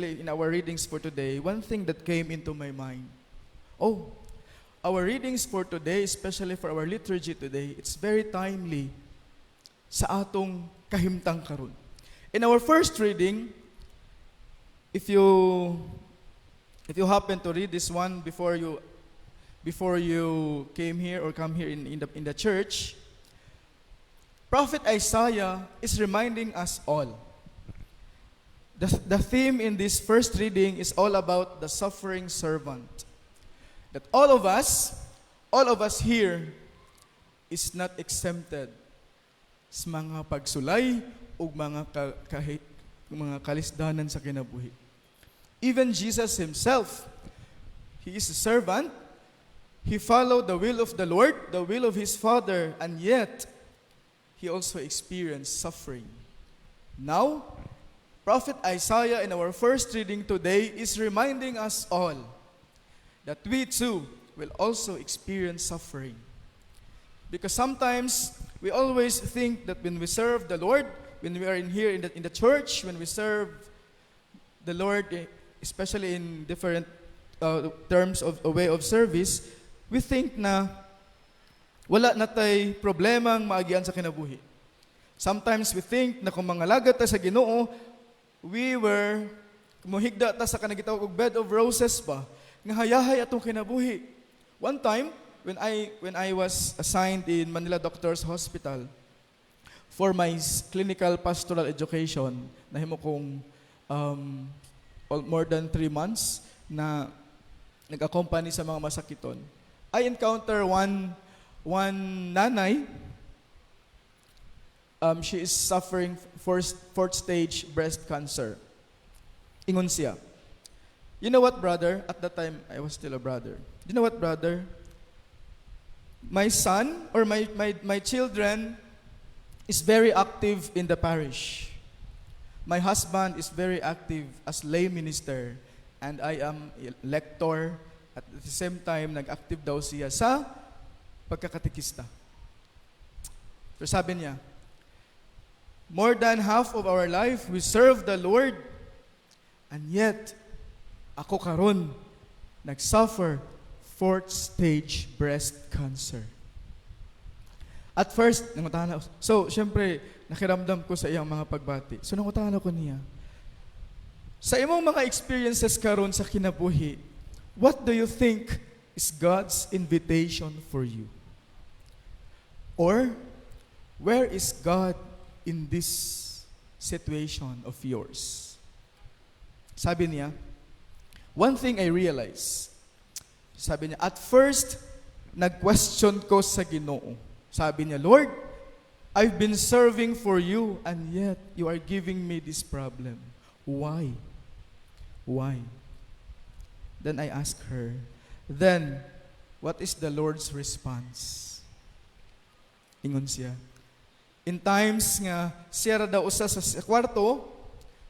In our readings for today, one thing that came into my mind. Oh, our readings for today, especially for our liturgy today, it's very timely sa atong kahimtang karon. In our first reading, if you happen to read this one before you came here or come here in the church, Prophet Isaiah is reminding us all. The theme in this first reading is all about the suffering servant. That all of us here, is not exempted sa mga pagsulay o mga kalisdanan sa kinabuhi. Even Jesus himself, he is a servant. He followed the will of the Lord, the will of his Father, and yet he also experienced suffering. Now, Prophet Isaiah in our first reading today is reminding us all that we too will also experience suffering. Because sometimes we always think that when we serve the Lord, when we are in here in the church, when we serve the Lord, especially in different terms of a way of service, we think na wala na tay problemang maagian sa kinabuhi. Sometimes we think na kung mangalagad ta sa Ginoo, we were muhigda ta sa kanang gitawag og bed of roses ba, nga hayahay atong kinabuhi. One time, when I was assigned in Manila Doctors Hospital for my clinical pastoral education, nahimo kong more than 3 months na nag-accompany sa mga masakiton. I encounter one nanay. She is suffering fourth stage breast cancer. Ingon siya, "You know what, brother?" At that time, I was still a brother. "You know what, brother? My son or my children is very active in the parish. My husband is very active as lay minister and I am a lector. At the same time, nag-active daw siya sa pagkakatekista." Pero sabi niya, "More than half of our life, we serve the Lord. And yet, ako karon nag-suffer fourth stage breast cancer." At first, nangutana ako. So, syempre, nakiramdam ko sa iyang mga pagbati. So, nangutana ko niya, "Sa imong mga experiences karon sa kinabuhi, what do you think is God's invitation for you? Or, where is God in this situation of yours?" Sabi niya, "One thing I realize," sabi niya, "at first, nag-question ko sa Ginoo. Sabi niya, 'Lord, I've been serving for you and yet you are giving me this problem. Why? Why?' Then I asked her, 'Then, what is the Lord's response?' Ingon siya, in times nga siya ra daw usa sa kwarto,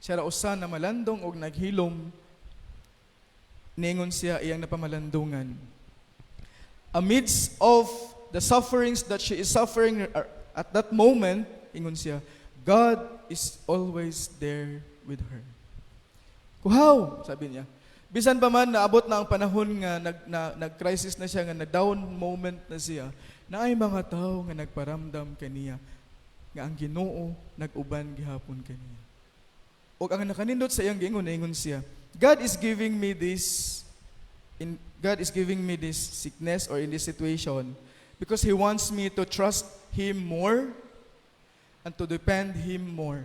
siya ra usa na malandong og naghilom, ningon siya iyang napamalandungan. Amidst of the sufferings that she is suffering at that moment," ingon siya, "God is always there with her." Kuhaw, sabi niya. Bisan pa man naabot na ang panahon nga nag-crisis na siya, nga na-down moment na siya, naay mga tao nga nagparamdam kaniya nga ang Ginoo nag-uban gihapon kaniya. Og ang nakanindot sa iyang giingon, ingon siya, "God is giving me this sickness or in this situation because He wants me to trust Him more and to depend Him more."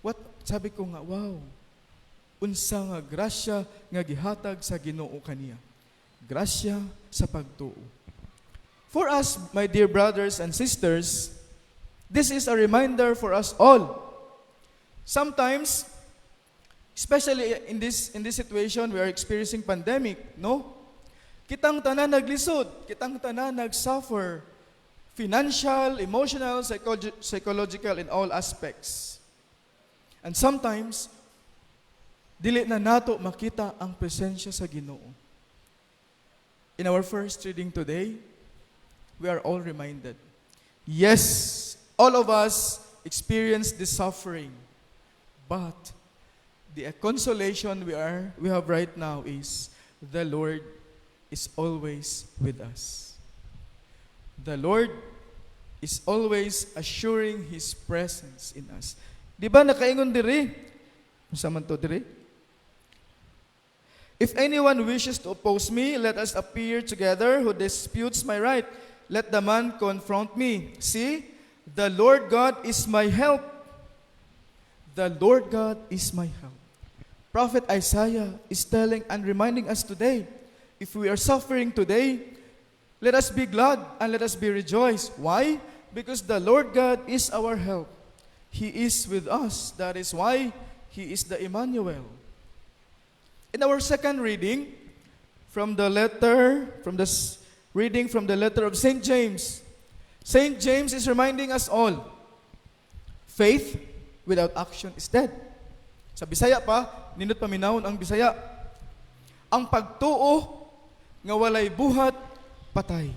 What sabi ko nga, wow. Unsa nga grasya nga gihatag sa Ginoo kaniya. Grasya sa pagtuo. For us, my dear brothers and sisters, this is a reminder for us all. Sometimes, especially in this situation, we are experiencing pandemic, no? Kitang tanan naglisod, kitang tanan nag-suffer financial, emotional, psychological in all aspects. And sometimes dili na nato makita ang presensya sa Ginoo. In our first reading today, we are all reminded. Yes, all of us experience this suffering, but The consolation we have right now is the Lord is always with us. The Lord is always assuring His presence in us. Di ba nakaingon diri? Unsa man to diri? "If anyone wishes to oppose me, let us appear together. Who disputes my right? Let the man confront me. See, the Lord God is my help." The Lord God is my help. Prophet Isaiah is telling and reminding us today, if we are suffering today, let us be glad and let us be rejoiced. Why? Because the Lord God is our help. He is with us. That is why He is the Emmanuel. In our second reading, from the reading from the letter of St. James, St. James is reminding us all, faith without action is dead. Sa Bisaya pa, nindot paminawon ang Bisaya. Ang pagtuo nga walay buhat, patay.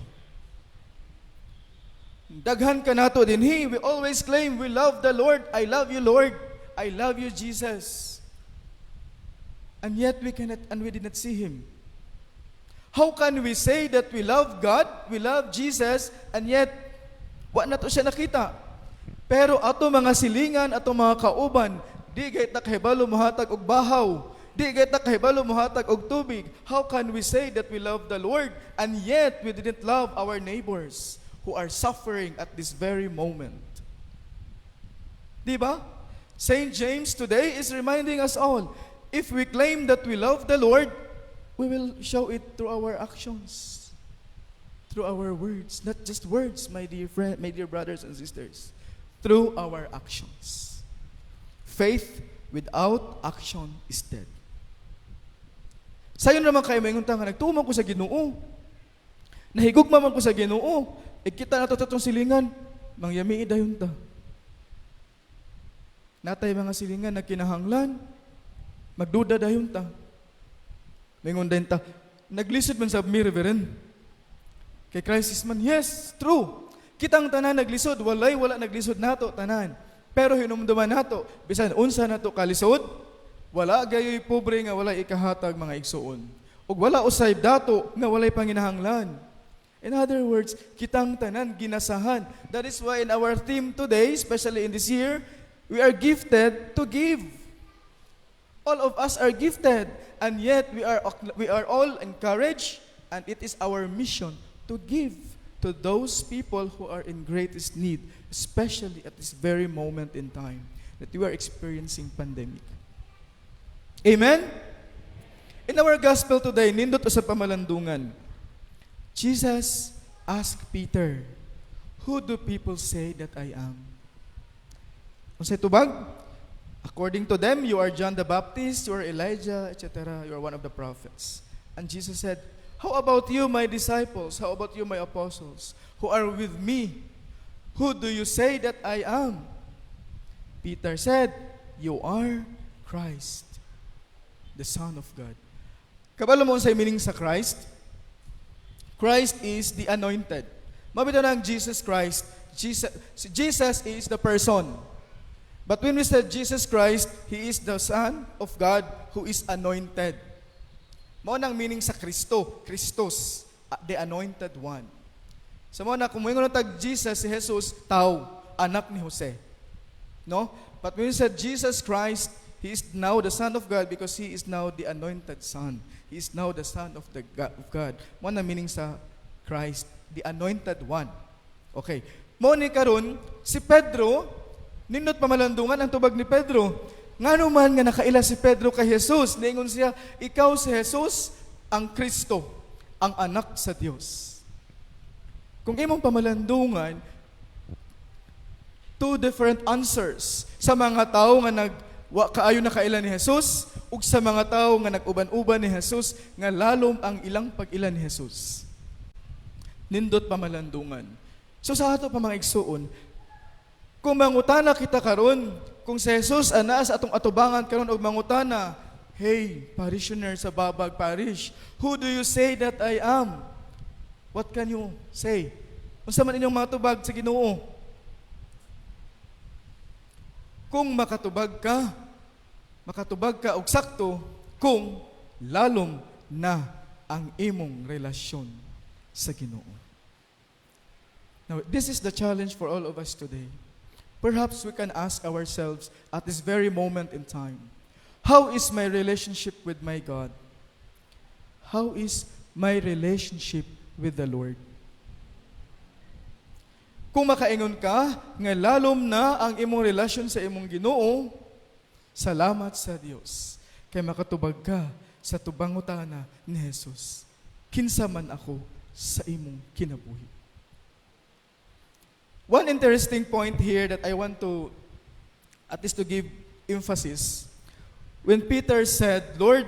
Daghan kanato dinhi, we always claim we love the Lord. "I love you, Lord. I love you, Jesus." And yet we cannot and we did not see Him. How can we say that we love God, we love Jesus, and yet wa nato siya nakita? Pero ato mga silingan, ato mga kauban, di gayud ta kahibalo mohatag og bahaw, di gayud ta kahibalo mohatag og tubig. How can we say that we love the Lord and yet we didn't love our neighbors who are suffering at this very moment? Di ba? St. James today is reminding us all, if we claim that we love the Lord, we will show it through our actions, through our words, not just words, my dear friend, my dear brothers and sisters, through our actions. Faith without action is dead. Sayon naman kay maingon ta nga nagtuo man ko sa Ginoo. Nahigugma man ko sa Ginoo. E kita nato atong silingan, mangyamii dayon ta. Natay mga silingan na kinahanglan, magduda dayon ta. Maingon din ta, "Naglisod man sab mi, Reverend. Kay crisis man." Yes, true. Kitang tanan naglisod, walay wala naglisod nato tanan. Pero hinumduman nato, bisan unsa nato kalisod, wala gayoy pobre nga walay ikahatag, mga igsuon. Ug wala usay dato nga walay panginahanglan. In other words, kitang tanan ginasahan. That is why in our theme today, especially in this year, we are gifted to give. All of us are gifted, and yet we are all encouraged, and it is our mission to give to those people who are in greatest need, especially at this very moment in time that we are experiencing pandemic. Amen? In our gospel today, nindot sa pamalandungan, Jesus asked Peter, "Who do people say that I am?" Unsay tubag? "According to them, you are John the Baptist, you are Elijah, etc. You are one of the prophets." And Jesus said, "How about you, my disciples? How about you, my apostles, who are with me? Who do you say that I am?" Peter said, "You are Christ, the Son of God." Kabalo mo unsay meaning sa Christ? Christ is the anointed. Mao bitaw nang Jesus Christ, Jesus, Jesus is the person. But when we said Jesus Christ, He is the Son of God who is anointed. Mao nang meaning sa Kristo, Christos, the anointed one. Sa mao na kung moingon tag Jesus, si Jesus, tao, anak ni Jose. No? But when we said Jesus Christ, He is now the Son of God because He is now the anointed Son. He is now the Son of God. Mao na meaning sa Christ, the anointed one. Okay. Mao ni karon si Pedro, nindot pamalandungan ang tubag ni Pedro. Ngano man nga nakaila si Pedro kay Jesus, niingon siya, "Ikaw si Jesus, ang Kristo, ang anak sa Dios." Kung imong pamalandungan, two different answers sa mga tao nga nag wa kaayo nakaila ni Jesus ug sa mga tao nga nag-uban-uban ni Jesus nga lalom ang ilang pag-ila ni Jesus. Nindot pamalandungan. So sa ato pa, mga igsuon, kung mangutana kita karon, kung si Jesus ana sa atong atubangan karon og mangutana, "Hey, parishioner sa Babag Parish, who do you say that I am?" What can you say? Unsa man inyong mga tubag sa Ginoo? Kung makatubag ka, Makatubag ka og sakto kung lalom na ang imong relasyon sa Ginoo. Now, this is the challenge for all of us today. Perhaps we can ask ourselves at this very moment in time, how is my relationship with my God? How is my relationship with the Lord? Kung makaingon ka nga lalom na ang imong relasyon sa imong Ginoo, salamat sa Dios kay makatubag ka sa pangutana ni Jesus. "Kinsa man ako sa imong kinabuhi?" One interesting point here that I want to at least to give emphasis, when Peter said, "Lord,"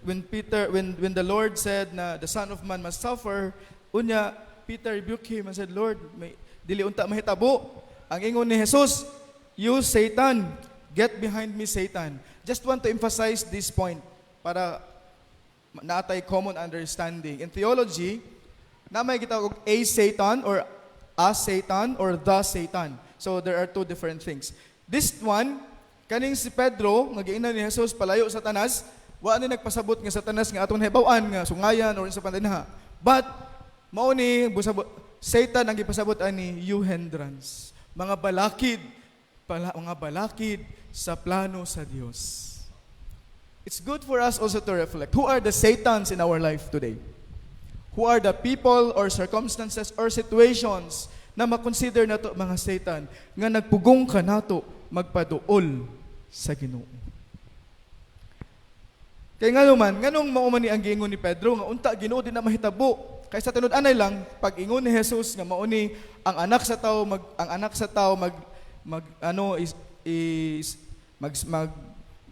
when Peter when the Lord said na the Son of Man must suffer, unya Peter rebuked him and said, "Lord, may dili unta mahitabo." Ang ingon ni Jesus, "You Satan, get behind me, Satan." Just want to emphasize this point para naa tay common understanding. In theology, naa may gitawag og a Satan or a Satan or the Satan. So there are two different things. This one, kaning si Pedro, nga giingnan ni Jesus, "Palayo, Satanas," wa ni nagpasabot nga Satanas nga atong nahibaw-an nga sungayan or sa pandinha. But mao ni busabot, Satan ang gipasabot ani, you hindrance. Mga balakid, pala, mga balakid sa plano sa Dios. It's good for us also to reflect. Who are the Satans in our life today? Who are the people or circumstances or situations na makonsider nato mga Satan nga nagpugong ka nato magpaduol sa Ginoo? Kay nga man, nganong mao man ni ang giingon ni Pedro nga unta, "Ginoo, di na mahitabo"? Kay sa tinud-anay lang, pag ingon ni Jesus nga mao ni ang anak sa tao mag mag ano is mag mag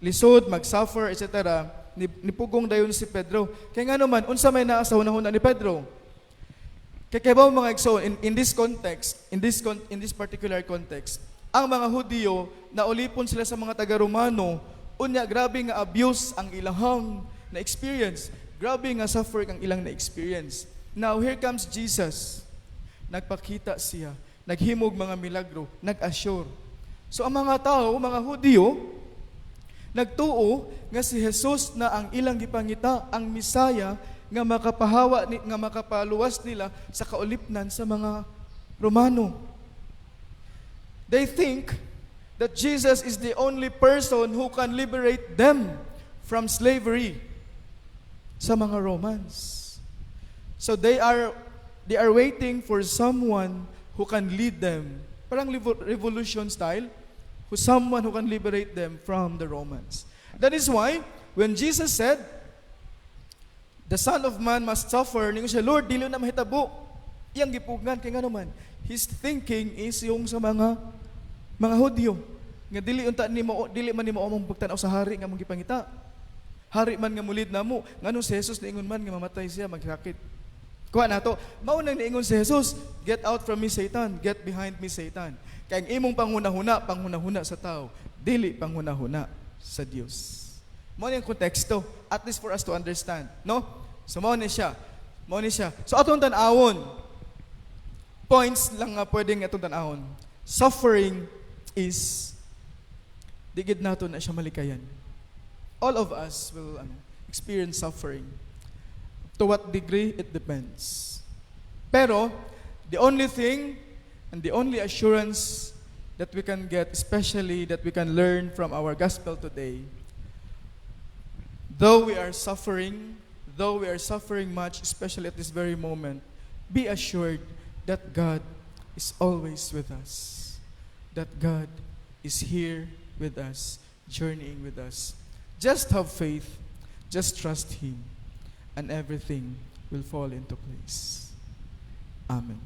lisod, mag-suffer, etc. Nipugong dayon si Pedro. Kay nga naman, unsa may naa sa hunahuna ni Pedro? Kay kay ba, mga igsoon, in this context, in this particular context, ang mga Hudiyo naulipon sila sa mga taga-Romano, unya grabe nga abuse ang ilahang na experience. Grabe nga suffering ang ilang na experience. Now here comes Jesus. Nagpakita siya, naghimog mga milagro, nag-assure. So ang mga tao, mga Hudiyo, nagtuo nga si Jesus na ang ilang gipangita, ang Misaya nga makapahawa ni, nga makapaluwas nila sa kaulipnan sa mga Romano. They think that Jesus is the only person who can liberate them from slavery sa mga Romans. So they are waiting for someone who can lead them. Parang revolution style, who someone who can liberate them from the Romans. That is why when Jesus said, "The Son of Man must suffer," ningon siya, "Lord, dili na mahitabo." Iyang gipugngan kay ngano man, his thinking is yung sa mga Hudyo nga dili unta nimo, dili man nimo among pagtan-aw sa hari nga among gipangita. Hari man nga mulid namo, nganong si Jesus niingon man nga mamatay siya, magsakit? Kuha na to. Mao nang niingon si Jesus, "Get out from me, Satan. Get behind me, Satan." Kay ang imong panghunahuna, panghunahuna sa tao, dili panghunahuna sa Dios. Mao ni ang konteksto, at least for us to understand, no? So mao ni siya. Mao ni siya. So atong tan-awon. Points lang nga pwedeng atong tan-awon. Suffering is di gid nato na siya malikayan. All of us will ano, experience suffering. To what degree, it depends. Pero, the only thing and the only assurance that we can get, especially that we can learn from our gospel today, though we are suffering, though we are suffering much, especially at this very moment, be assured that God is always with us. That God is here with us, journeying with us. Just have faith, just trust Him, and everything will fall into place. Amen.